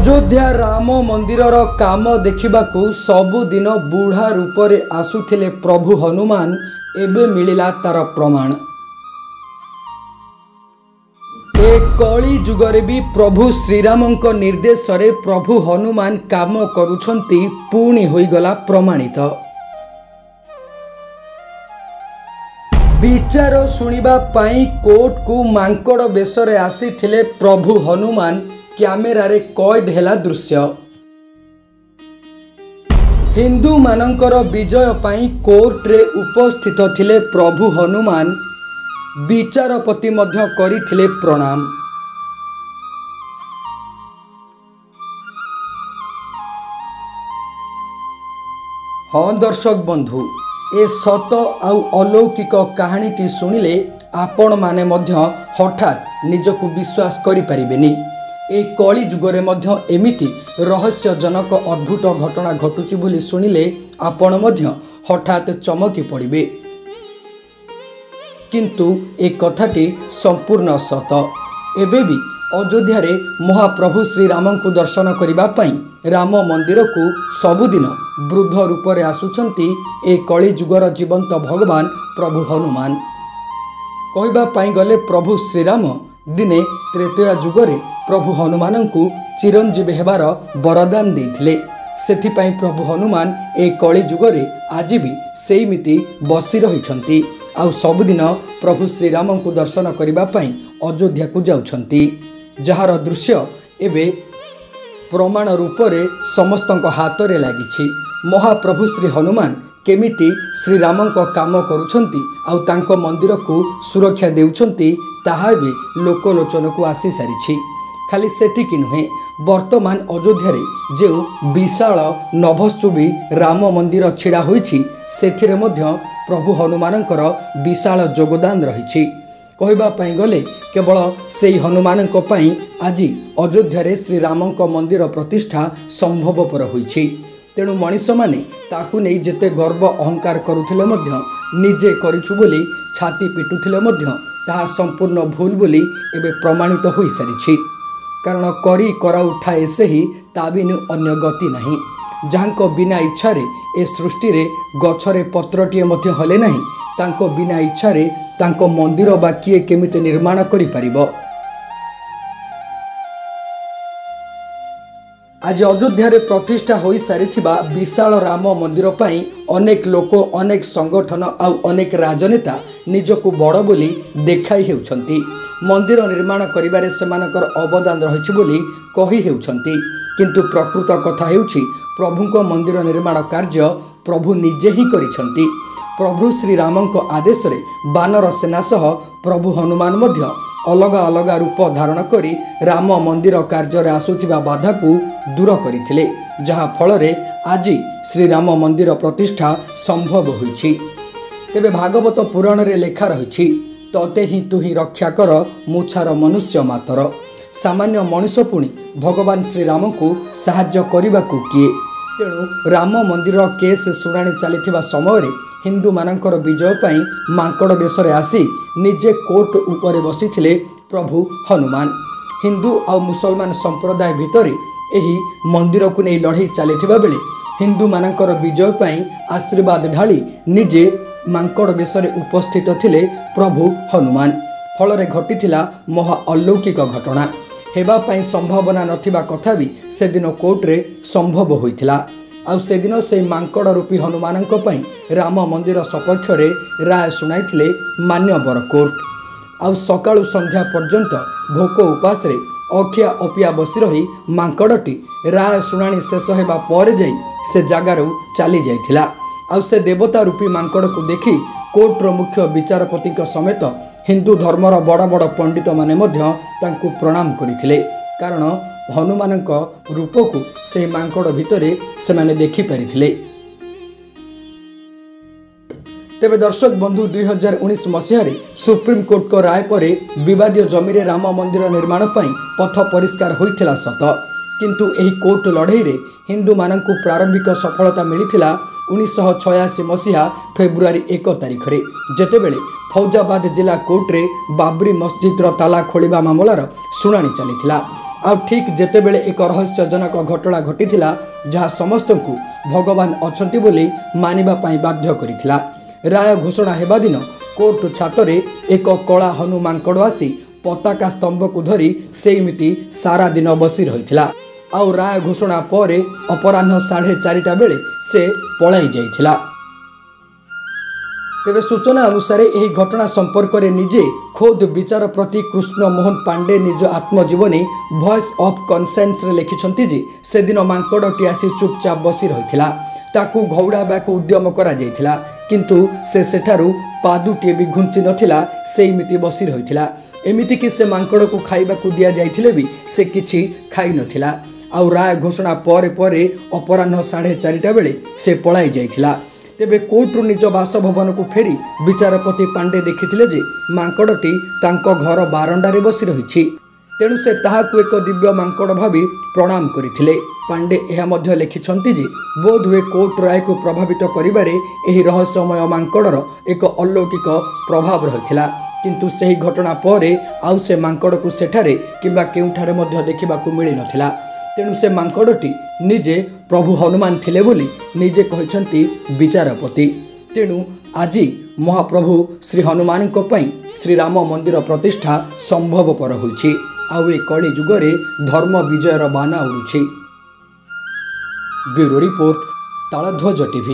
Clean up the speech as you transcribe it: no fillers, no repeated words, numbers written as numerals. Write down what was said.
ଅଯୋଧ୍ୟା ରାମ ମନ୍ଦିରର କାମ ଦେଖିବାକୁ ସବୁଦିନ ବୁଢ଼ା ରୂପରେ ଆସୁଥିଲେ ପ୍ରଭୁ ହନୁମାନ, ଏବେ ମିଳିଲା ତାର ପ୍ରମାଣ। ଏ କଳି ଯୁଗରେ ବି ପ୍ରଭୁ ଶ୍ରୀରାମଙ୍କ ନିର୍ଦ୍ଦେଶରେ ପ୍ରଭୁ ହନୁମାନ କାମ କରୁଛନ୍ତି, ପୁଣି ହୋଇଗଲା ପ୍ରମାଣିତ। ବିଚାର ଶୁଣିବା ପାଇଁ କୋର୍ଟକୁ ମାଙ୍କଡ଼ ବେଶରେ ଆସିଥିଲେ ପ୍ରଭୁ ହନୁମାନ, କ୍ୟାମେରାରେ କଏଦ ହେଲା ଦୃଶ୍ୟ। ହିନ୍ଦୁମାନଙ୍କର ବିଜୟ ପାଇଁ କୋର୍ଟରେ ଉପସ୍ଥିତ ଥିଲେ ପ୍ରଭୁ ହନୁମାନ, ବିଚାରପତି ମଧ୍ୟ କରିଥିଲେ ପ୍ରଣାମ। ହଁ ଦର୍ଶକ ବନ୍ଧୁ, ଏ ସତ ଆଉ ଅଲୌକିକ କାହାଣୀଟି ଶୁଣିଲେ ଆପଣମାନେ ମଧ୍ୟ ହଠାତ୍ ନିଜକୁ ବିଶ୍ୱାସ କରିପାରିବେନି। ଏ କଳି ଯୁଗରେ ମଧ୍ୟ ଏମିତି ରହସ୍ୟଜନକ ଅଦ୍ଭୁତ ଘଟଣା ଘଟୁଛି ବୋଲି ଶୁଣିଲେ ଆପଣ ମଧ୍ୟ ହଠାତ୍ ଚମକି ପଡ଼ିବେ। କିନ୍ତୁ ଏ କଥାଟି ସମ୍ପୂର୍ଣ୍ଣ ସତ। ଏବେ ବି ଅଯୋଧ୍ୟାରେ ମହାପ୍ରଭୁ ଶ୍ରୀରାମଙ୍କୁ ଦର୍ଶନ କରିବା ପାଇଁ ରାମ ମନ୍ଦିରକୁ ସବୁଦିନ ବୃଦ୍ଧ ରୂପରେ ଆସୁଛନ୍ତି ଏ କଳିଯୁଗର ଜୀବନ୍ତ ଭଗବାନ ପ୍ରଭୁ ହନୁମାନ। କହିବା ପାଇଁ ଗଲେ ପ୍ରଭୁ ଶ୍ରୀରାମ ଦିନେ ତ୍ରେତୟା ଯୁଗରେ ପ୍ରଭୁ ହନୁମାନଙ୍କୁ ଚିରଞ୍ଜୀବୀ ହେବାର ବରଦାନ ଦେଇଥିଲେ। ସେଥିପାଇଁ ପ୍ରଭୁ ହନୁମାନ ଏ କଳି ଯୁଗରେ ଆଜି ବି ସେଇମିତି ବସି ରହିଛନ୍ତି ଆଉ ସବୁଦିନ ପ୍ରଭୁ ଶ୍ରୀରାମଙ୍କୁ ଦର୍ଶନ କରିବା ପାଇଁ ଅଯୋଧ୍ୟାକୁ ଯାଉଛନ୍ତି, ଯାହାର ଦୃଶ୍ୟ ଏବେ ପ୍ରମାଣ ରୂପରେ ସମସ୍ତଙ୍କ ହାତରେ ଲାଗିଛି। ମହାପ୍ରଭୁ ଶ୍ରୀ ହନୁମାନ କେମିତି ଶ୍ରୀରାମଙ୍କ କାମ କରୁଛନ୍ତି ଆଉ ତାଙ୍କ ମନ୍ଦିରକୁ ସୁରକ୍ଷା ଦେଉଛନ୍ତି, ତାହା ଏବେ ଲୋକଲୋଚନକୁ ଆସିସାରିଛି। ଖାଲି ସେତିକି ନୁହେଁ, ବର୍ତ୍ତମାନ ଅଯୋଧ୍ୟାରେ ଯେଉଁ ବିଶାଳ ନଭଶ୍ଚୁମ୍ବୀ ରାମ ମନ୍ଦିର ଛିଡ଼ା ହୋଇଛି, ସେଥିରେ ମଧ୍ୟ ପ୍ରଭୁ ହନୁମାନଙ୍କର ବିଶାଳ ଯୋଗଦାନ ରହିଛି। କହିବା ପାଇଁ ଗଲେ କେବଳ ସେଇ ହନୁମାନଙ୍କ ପାଇଁ ଆଜି ଅଯୋଧ୍ୟାରେ ଶ୍ରୀରାମଙ୍କ ମନ୍ଦିର ପ୍ରତିଷ୍ଠା ସମ୍ଭବପର ହୋଇଛି। ତେଣୁ ମଣିଷମାନେ ତାକୁ ନେଇ ଯେତେ ଗର୍ବ ଅହଙ୍କାର କରୁଥିଲେ ମଧ୍ୟ, ନିଜେ କରିଛୁ ବୋଲି ଛାତି ପିଟୁଥିଲେ ମଧ୍ୟ, ତାହା ସମ୍ପୂର୍ଣ୍ଣ ଭୁଲ ବୋଲି ଏବେ ପ୍ରମାଣିତ ହୋଇସାରିଛି। କାରଣ କରି କରାଉଥାଏ ସେହି, ତା ବିନୁ ଅନ୍ୟ ଗତି ନାହିଁ। ଯାହାଙ୍କ ବିନା ଇଚ୍ଛାରେ ଏ ସୃଷ୍ଟିରେ ଗଛରେ ପତ୍ରଟିଏ ମଧ୍ୟ ହଲେ ନାହିଁ, ତାଙ୍କ ବିନା ଇଚ୍ଛାରେ ତାଙ୍କ ମନ୍ଦିର ବା କିଏ କେମିତି ନିର୍ମାଣ କରିପାରିବ? ଆଜି ଅଯୋଧ୍ୟାରେ ପ୍ରତିଷ୍ଠା ହୋଇସାରିଥିବା ବିଶାଳ ରାମ ମନ୍ଦିର ପାଇଁ ଅନେକ ଲୋକ, ଅନେକ ସଂଗଠନ ଆଉ ଅନେକ ରାଜନେତା ନିଜକୁ ବଡ଼ ବୋଲି ଦେଖାଇ ହେଉଛନ୍ତି। ମନ୍ଦିର ନିର୍ମାଣ କରିବାରେ ସେମାନଙ୍କର ଅବଦାନ ରହିଛି ବୋଲି କହି ହେଉଛନ୍ତି। କିନ୍ତୁ ପ୍ରକୃତ କଥା ହେଉଛି, ପ୍ରଭୁଙ୍କ ମନ୍ଦିର ନିର୍ମାଣ କାର୍ଯ୍ୟ ପ୍ରଭୁ ନିଜେ ହିଁ କରିଛନ୍ତି। ପ୍ରଭୁ ଶ୍ରୀରାମଙ୍କ ଆଦେଶରେ ବାନର ସେନା ସହ ପ୍ରଭୁ ହନୁମାନ ମଧ୍ୟ ଅଲଗା ଅଲଗା ରୂପ ଧାରଣ କରି ରାମ ମନ୍ଦିର କାର୍ଯ୍ୟରେ ଆସୁଥିବା ବାଧାକୁ ଦୂର କରିଥିଲେ, ଯାହାଫଳରେ ଆଜି ଶ୍ରୀରାମ ମନ୍ଦିର ପ୍ରତିଷ୍ଠା ସମ୍ଭବ ହୋଇଛି। ତେବେ ଭାଗବତ ପୁରାଣରେ ଲେଖା ରହିଛି, ତତେ ହିଁ ତୁହି ରକ୍ଷା କର ମୁଛାର ମନୁଷ୍ୟ ମାତର। ସାମାନ୍ୟ ମଣିଷ ପୁଣି ଭଗବାନ ଶ୍ରୀରାମଙ୍କୁ ସାହାଯ୍ୟ କରିବାକୁ କିଏ? ତେଣୁ ରାମ ମନ୍ଦିର କେସ୍ ଶୁଣାଣି ଚାଲିଥିବା ସମୟରେ ହିନ୍ଦୁମାନଙ୍କର ବିଜୟ ପାଇଁ ମାଙ୍କଡ଼ ବେଶରେ ଆସି ନିଜେ କୋର୍ଟ ଉପରେ ବସିଥିଲେ ପ୍ରଭୁ ହନୁମାନ। ହିନ୍ଦୁ ଆଉ ମୁସଲମାନ ସମ୍ପ୍ରଦାୟ ଭିତରେ ଏହି ମନ୍ଦିରକୁ ନେଇ ଲଢ଼େଇ ଚାଲିଥିବା ବେଳେ ହିନ୍ଦୁମାନଙ୍କର ବିଜୟ ପାଇଁ ଆଶୀର୍ବାଦ ଢାଳି ନିଜେ ମାଙ୍କଡ଼ ବେଶରେ ଉପସ୍ଥିତ ଥିଲେ ପ୍ରଭୁ ହନୁମାନ। ଫଳରେ ଘଟିଥିଲା ମହା ଅଲୌକିକ ଘଟଣା। ହେବା ପାଇଁ ସମ୍ଭାବନା ନଥିବା କଥା ବି ସେଦିନ କୋର୍ଟରେ ସମ୍ଭବ ହୋଇଥିଲା। ଆଉ ସେଦିନ ସେଇ ମାଙ୍କଡ଼ ରୂପୀ ହନୁମାନଙ୍କ ପାଇଁ ରାମ ମନ୍ଦିର ସପକ୍ଷରେ ରାୟ ଶୁଣାଇଥିଲେ ମାନ୍ୟବର କୋର୍ଟ। ଆଉ ସକାଳୁ ସନ୍ଧ୍ୟା ପର୍ଯ୍ୟନ୍ତ ଭୋକ ଉପାସରେ ଅଖିଆ ଅପିଆ ବସି ରହି ମାଙ୍କଡ଼ଟି ରାୟ ଶୁଣାଣି ଶେଷ ହେବା ପରେ ଯାଇ ସେ ଜାଗାରୁ ଚାଲି ଯାଇଥିଲା। ଆଉ ସେ ଦେବତା ରୂପୀ ମାଙ୍କଡ଼କୁ ଦେଖି କୋର୍ଟର ମୁଖ୍ୟ ବିଚାରପତିଙ୍କ ସମେତ ହିନ୍ଦୁ ଧର୍ମର ବଡ଼ ବଡ଼ ପଣ୍ଡିତମାନେ ମଧ୍ୟ ତାଙ୍କୁ ପ୍ରଣାମ କରିଥିଲେ, କାରଣ ହନୁମାନଙ୍କ ରୂପକୁ ସେହି ମାଙ୍କଡ଼ ଭିତରେ ସେମାନେ ଦେଖିପାରିଥିଲେ। ତେବେ ଦର୍ଶକ ବନ୍ଧୁ, 2019 ମସିହାରେ ସୁପ୍ରିମକୋର୍ଟଙ୍କ ରାୟ ପରେ ବିବାଦୀୟ ଜମିରେ ରାମ ମନ୍ଦିର ନିର୍ମାଣ ପାଇଁ ପଥ ପରିଷ୍କାର ହୋଇଥିଲା ସତ, କିନ୍ତୁ ଏହି କୋର୍ଟ ଲଢ଼େଇରେ ହିନ୍ଦୁମାନଙ୍କୁ ପ୍ରାରମ୍ଭିକ ସଫଳତା ମିଳିଥିଲା 1986 ମସିହା ଫେବୃଆରୀ 1 ତାରିଖରେ, ଯେତେବେଳେ ଫୌଜାବାଦ ଜିଲ୍ଲା କୋର୍ଟରେ ବାବରି ମସଜିଦର ତାଲା ଖୋଳିବା ମାମଲାର ଶୁଣାଣି ଚାଲିଥିଲା। ଆଉ ଠିକ୍ ଯେତେବେଳେ ଏକ ରହସ୍ୟଜନକ ଘଟଣା ଘଟିଥିଲା, ଯାହା ସମସ୍ତଙ୍କୁ ଭଗବାନ ଅଛନ୍ତି ବୋଲି ମାନିବା ପାଇଁ ବାଧ୍ୟ କରିଥିଲା। ରାୟ ଘୋଷଣା ହେବା ଦିନ କୋର୍ଟ ଛାତରେ ଏକ କଳା ହନୁ ମାଙ୍କଡ଼ ଆସି ପତାକା ସ୍ତମ୍ଭକୁ ଧରି ସେଇମିତି ସାରା ଦିନ ବସି ରହିଥିଲା। ଆଉ ରାୟ ଘୋଷଣା ପରେ ଅପରାହ୍ନ 4:30 ବେଳେ ସେ ପଳାଇ ଯାଇଥିଲା। ତେବେ ସୂଚନା ଅନୁସାରେ ଏହି ଘଟଣା ସମ୍ପର୍କରେ ନିଜେ ଖୋଦ୍ ବିଚାରପତି କୃଷ୍ଣ ମୋହନ ପାଣ୍ଡେ ନିଜ ଆତ୍ମଜୀବନୀ ଭଏସ୍ ଅଫ୍ କନସେନ୍ସରେ ଲେଖିଛନ୍ତି ଯେ ସେଦିନ ମାଙ୍କଡ଼ଟି ଆସି ଚୁପଚାପ ବସି ରହିଥିଲା। ତାକୁ ଘଉଡ଼ାଇବାକୁ ଉଦ୍ୟମ କରାଯାଇଥିଲା, କିନ୍ତୁ ସେ ସେଠାରୁ ପାଦୁଟିଏ ବି ଘୁଞ୍ଚି ନଥିଲା, ସେଇମିତି ବସି ରହିଥିଲା। ଏମିତିକି ସେ ମାଙ୍କଡ଼କୁ ଖାଇବାକୁ ଦିଆଯାଇଥିଲେ ବି ସେ କିଛି ଖାଇନଥିଲା। ଆଉ ରାୟ ଘୋଷଣା ପରେ ପରେ ଅପରାହ୍ନ 4:30 ବେଳେ ସେ ପଳାଇ ଯାଇଥିଲା। ତେବେ କୋର୍ଟରୁ ନିଜ ବାସଭବନକୁ ଫେରି ବିଚାରପତି ପାଣ୍ଡେ ଦେଖିଥିଲେ ଯେ ମାଙ୍କଡ଼ଟି ତାଙ୍କ ଘର ବାରଣ୍ଡାରେ ବସି ରହିଛି। ତେଣୁ ସେ ତାହାକୁ ଏକ ଦିବ୍ୟ ମାଙ୍କଡ଼ ଭାବି ପ୍ରଣାମ କରିଥିଲେ। ପାଣ୍ଡେ ଏହା ମଧ୍ୟ ଲେଖିଛନ୍ତି ଯେ ବୋଧହୁଏ କୋର୍ଟ ରାୟକୁ ପ୍ରଭାବିତ କରିବାରେ ଏହି ରହସ୍ୟମୟ ମାଙ୍କଡ଼ର ଏକ ଅଲୌକିକ ପ୍ରଭାବ ରହିଥିଲା। କିନ୍ତୁ ସେହି ଘଟଣା ପରେ ଆଉ ସେ ମାଙ୍କଡ଼କୁ ସେଠାରେ କିମ୍ବା କେଉଁଠାରେ ମଧ୍ୟ ଦେଖିବାକୁ ମିଳିନଥିଲା। ତେଣୁ ସେ ମାଙ୍କଡ଼ଟି ନିଜେ ପ୍ରଭୁ ହନୁମାନ ଥିଲେ ବୋଲି ନିଜେ କହିଛନ୍ତି ବିଚାରପତି। ତେଣୁ ଆଜି ମହାପ୍ରଭୁ ଶ୍ରୀ ହନୁମାନଙ୍କ ପାଇଁ ଶ୍ରୀରାମ ମନ୍ଦିର ପ୍ରତିଷ୍ଠା ସମ୍ଭବପର ହୋଇଛି, ଆଉ ଏ କଳି ଯୁଗରେ ଧର୍ମ ବିଜୟର ବାନା ଉଡ଼ୁଛି। Bureau report, Taladhwaja TV.